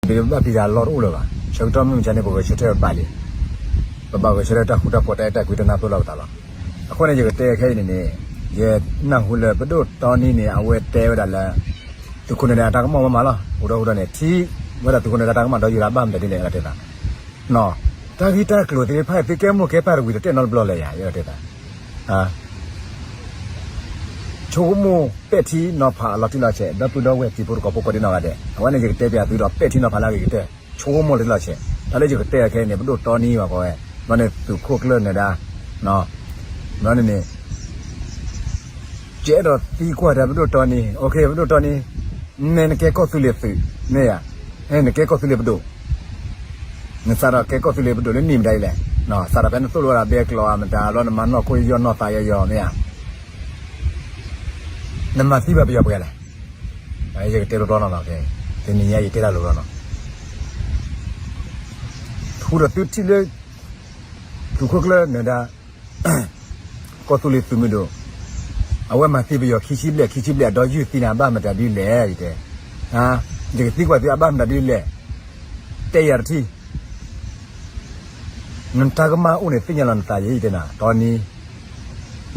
ပဘၣ်ပျံၤတၢ်လီၢ်တအိၣ်လၢၤဘၣ်. ဆၢကတီၢ်မုၢ်မဆါန့ၣ် ပဂဲၤဆၢထၢၣ်ဘၣ်လံ. ပဘၣ်ဂဲၤဆၢထၢၣ်တၢ်ဃူတၢ်ဖိး တၢ်အဲၣ်တၢ်ကွံ တၢ်နၢ်ပၢၢ်လိာ်ပသးလီၤ. အဃိန့ၣ် ယကတဲခဲအံၤန့ၣ်န့ၣ်, ယနၢ်ဟူလၢပဒိၣ်တီနံန့ၣ် အဝဲတဲဝဲဒၣ်လၢ သုးခိၣ်နၢၤဒါတၢ်ကမၣ်ဝဲမးလီၤ. ဟူဒီးဟူဒီးန့ၣ် ထံၣ်ဝဲဒၣ်သုးခိၣ်နၢၤဒါတၢ်ကမၣ်ဒီး ယိၤလၢအဘၣ်မတၤဒ်လဲၣ် အဝဲတဲသး တၢ်ဂ့ၢ်တၢ်ကျိၤသ့ၣ်တဖၣ် သုကဲမိၢ်ကဲပၢ်တဝံၤ တတဲနီတဘျီလၢၤယၤ ယဲတဲသး. ဆိကမိၣ်ပဲာ်ထံနီၤဖးအလီၤတံၢ်လီၤဆဲး ဒီပုၢ်ဒီဝဲၢ်တံၤဖိသကိးဖိကိးဒံနီၢ်ဂၤဒဲး, အဝဲန့ၣ် ယကတဲပၠးသုဒီး ပဲာ်ထံနီၤဖးလၢအဂ့ၤကတၢၢ်, ဆိကမိၣ်လီၤတံၢ်လီၤဆဲး. တၢ်လၢယကတဲအခဲအံၤန့ၣ် ပဒိၣ်တီနံဘၣ်ကီးဝဲ, ဘျီန့ၣ်သုးခိၣ်ကျၢၢ်နၢၤဒါ, ဘျီန့ၣ်န့ၣ် ယအဲၣ်ဒိးသံကွၢ်တၢ် ပဒိၣ်တီနံ, ပဒိၣ်တီနံ, မ့ၢ်နကဲကီၢ်သူလ့ၤသုး, မ့ၢ်ဧါ, နကဲကီၢ်သူလ့ၤပဒိၣ်, နစးထီၣ်ကဲကီၢ်သူလ့ၤပဒိၣ်လၢနံၣ်မတၤဒ်လဲၣ်, စးထီၣ်ဖဲနသိၣ်လိဝဲဒၣ်ဘဲကျိးမတၤ ဘျီနမၤနီၢ်ခိယီၢ်နီၢ်သးယီၢ်ယီၢ် မ့ၢ်ဧါ, နမၤသံဘၣ်ပယီၤပှဲၤလဲၣ်. ယကတဲပျီပျီနီၤနီၤ, တနံၤညါယတဲတၢ်လိၤလီၤနီၤ, ထူဒီးသုထံၣ်လၢ သုးခိၣ်ကျၢၢ်နၢၤဒါ ကီၢ်သူလ့ၤသုးမုၢ်ဒိၣ်, အဝဲမၤသံပယီၤခံဆံဘျဲၣ် ခံဆံဘျဲၣ် ဒီးယုၢ်သံန့ၣ် အဘၣ်မတၤဒ်လဲၣ် ယတဲ, ယကသံကွၢ်သုအဘၣ်မတၤဒ်လဲၣ်, တဲယၤတထံၣ်, နတၢ်ကမၣ်အိၣ်န့ၣ် သ့ၣ်ညါလီၤနသးယံာ် ယတဲနၤ တီနံ,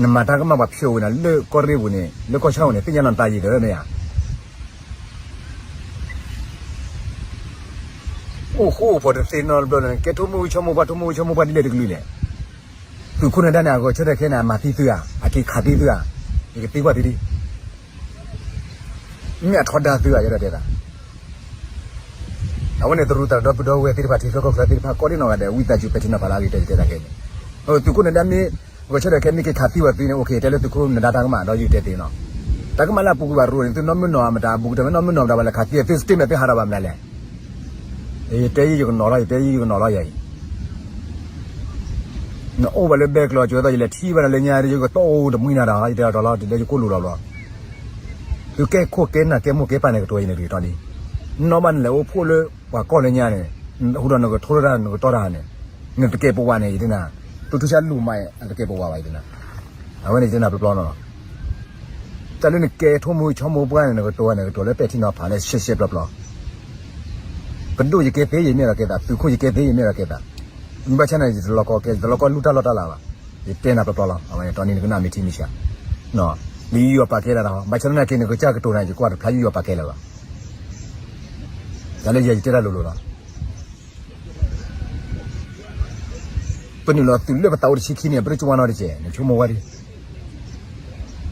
နမၤတၢ်ကမၣ်ပှၤဖျိးဝဲနၤ လၢကီၢ်ရ့ၣ်ပူၤန့ၣ် လၢကီၢ်ဆၣ်ပူၤန့ၣ် သ့ၣ်ညါလီၤနသးယံာ်ဒီး မ့ၢ်ဧါ အိၣ်ဃူအိၣ်ဖိးတသ့နီတဘျီလၢၤ ကဲထိၣ်မုၢ်ဂံၢ်ဆိကမိၣ်ပှၢ် ထိၣ်မုၢ်ဂံၢ်ဆိကမိၣ်ပှၢ်ဒ်လဲၣ်တကလုာ်လဲၣ်. သုးခိၣ်နၢၤဒါန့ၣ် အဂဲၤဆၢထၢၣ်ခဲအံၤန့ၣ် အမၤသံသုဧါ, အက့ၤခးသံသုဧါ, ယကသံကွၢ်သုဒ်, မ့ၢ်အထီဒါသုဧါ ယအဲၣ်ဒိးတဲသး အဝဲန့ၣ် တရူးသးဒီပုၢ်ဒီဝဲၢ်သ့ၣ်တဖၣ် ထံချၢကီၢ်ချၢသ့ၣ်တဖၣ် ကိးဒံနီၢ်ဂၤဒဲး ဝံသးစူၤ ပဲာ်ထံနီၤဖးလၢအဂ့ၤ တဲယတဲတၢ်ခဲအံၤန့ၣ်, သုးခိၣ်နၢၤဒါမ့ၢ် ဂဲၤဆၢထၢၣ်ခဲ မ့ၢ်က့ၤခးသံဝဲသုန့ၣ် အိၣ်ခ့ တဲလၢသုးခိၣ်နၢၤဒါတၢ်ကမၣ်ဒီး ယုၢ်တဲသ့နီၤ, တၢ်ကမၣ်လၢအပူၤကွံာ်ဘၣ်ရိၤန့ၣ် သုနီၢ်မုၢ်နီၢ်မတၤ ဘူးကတၢၢ်မ့ၢ်နီၢ်မုၢ်နီၢ်မတၤ ဘၣ်လဲၤခးသံ သုစတ့မဲာ် သုဟးထီၣ်ဘၣ်မနုၤလဲၣ် ယတဲယံာ်ယကနီၤလီၤ ယတဲယံာ်ယကနီၤလီၤယၤအံၤ, နအိၣ်ဘၣ်လၢဘဲကျိး ကၠိသိး ယလဲၤထံၣ်ဘၣ်နၤလၢညါ ယကတီၢ်အိၣ်တမှံနၤဒီး ယတဲအီၤတီၤလီၤ တလဲယကိၣ်လူၤလီၤဘျီ, သုကဲခိၣ်ကဲနၢ်ကဲမိၢ်ကဲပၢ်န့ၣ် ကတိၤယၤန့ၣ် ကတီၤလံ, နီၢ်ဘၣ်နလဲၤအိၣ်ဖှိၣ်လၢပှၤကီၢ်လၢညါန့ၣ်, ဟူဒီးနကထိတၢ်နကတီၢ်တၢ်န့ၣ်, နတကဲပဝးန့ၣ် ယတဲနၤ, သုထူၣ်ဆၣ်လူၤမး အတကဲပဝးဘၣ် ယတဲနၤ, အဝဲန့ၣ်ယတဲနၤပျီပျီနီၤ တၢ်လၢနကဲထိၣ်မူဆိကမိၣ်ပှၢ်န့ၣ် နကတိၤန့ၣ် ကတိၤလၢပဲာ်ထံနီၤဖးလၢရှဲရှဲပျီပျီ, ပဒိၣ်ယကဲသ့ ယမ့ၢ်ဒီးကဲသး, သုးခိၣ်ယကဲသ့ ယမ့ၢ်ဒီးကဲသး, ဘၣ်ဆၣ်န့ၣ် ယတလီၤကီကဲ ယတလီၤကီလူၢ်တၢ်လီၢ်တၢ်လၤဘၣ်, ယတဲနၤပျီပျီလီၤ, အဝဲန့ၣ် တီနံၤနကနၣ်မ့ၢ်ထံမ့ၢ်ဆး, လၢယယီၤပာ်ကဲလၢၤဒီး ဘၣ်ဆၣ်သနာ်က့ နကစၢ်ကတိၤန့ၣ် ယကွၢ်တဖျါယယီၤပာ်ကဲလၢၤဘၣ်, တၢ်လၢယၤယတဲတၢ်လိၤလိၤလီၤ ပနုာ်လီၤသုးလၢပသးအိၣ်တဆံခံန့ၣ် ပတကၠိဝါနီတစဲး နဆိကမိၣ်ဝဲဒၣ်,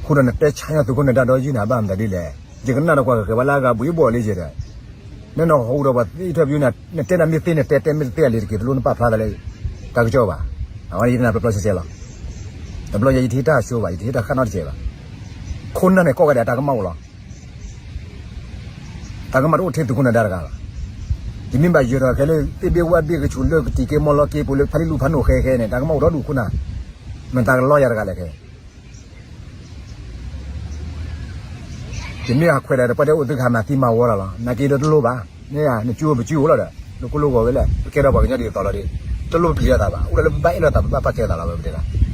ဃိဒီးနတဲဆါညီသုးခိၣ်နၢၤဒါဒီးယုၢ်န့ၣ် အဘၣ်မတၤဒ်လဲၣ်, ယကနၣ်ဒီးကွၢ်ကဃဲၤဝဲလၢအဂၤဘှံးဘှီၣ်လံယဲဒီး, နနီၢ်ဟူဒီးပှၤသ့ၣ်ထၢၣ်ပယုၢ်န့ၣ် နတဲနၤမ့ၢ်သ့န့ၣ် တဲတဲမ့ၢ်တသ့အလံၤတက့ၤ တလိၣ်နပာ်ဖျါသးလၢ တၢ်ကစီၣ်ဘၣ်, အဝဲယတဲနၤပျီပျီဆဲးဆဲးလီၤ, တဘျီညါယတဟ့ၣ်တၢ်အဆိဘၣ် ယတဟ့ၣ်တၢ်ဃၣ်နီတစဲးဘၣ်, ခိၣ်နၢ်န့ၣ်ကိးဂၤဒဲးအတၢ်ကမၣ်အိၣ်လီၤ တၢ်ကမၣ်တအိၣ်ထဲသုးခိၣ်နၢၤဒါတဂၤဘၣ်. ယမ့ၢ်ဘၣ်ယၢၤထီၣ်ခဲလၢ သ့ၣ်ဘ့ၣ်ဝၣ်ဘ့ၣ်ကဆူးလၢကတံၤက့ၤမီလီက့ၤပူၤလၢဖးလံၣ်လူၢ်ဖးနိၣ်ဃဲဃဲန့ၣ် တၢ်ကမၣ်အိၣ်ဒီဒူၣ်ခိၣ်နၢ်, မတၤကလီယၤတဂၤလဲၣ်ခဲ ယမ့ၢ်ဟးခွဲးဒီးပှၤတဲအိၣ်သုကဟးမၤသံမၤဝီတၢ်လီၤ. နာ်က့ဒီးတလိၣ်ဘၣ်. မ့ၢ်ဧါ, နစုအိၣ်ပစုအိၣ်လီၤဒီး နကိၢ်လိဂီၤဝဲလဲၣ်, ပကဲထီၣ်ပှၤကညီဒ်သိးလီၤဒီး တလိၣ်ပပျံၤလိာ်သးဘၣ်. အိၣ်ဒီးလၢပဘၣ်အဲၣ်လိာ်သး ပဘၣ်ပာ်ကဲလိာ်သးလီၤ ဝဲပတဲလီၤ.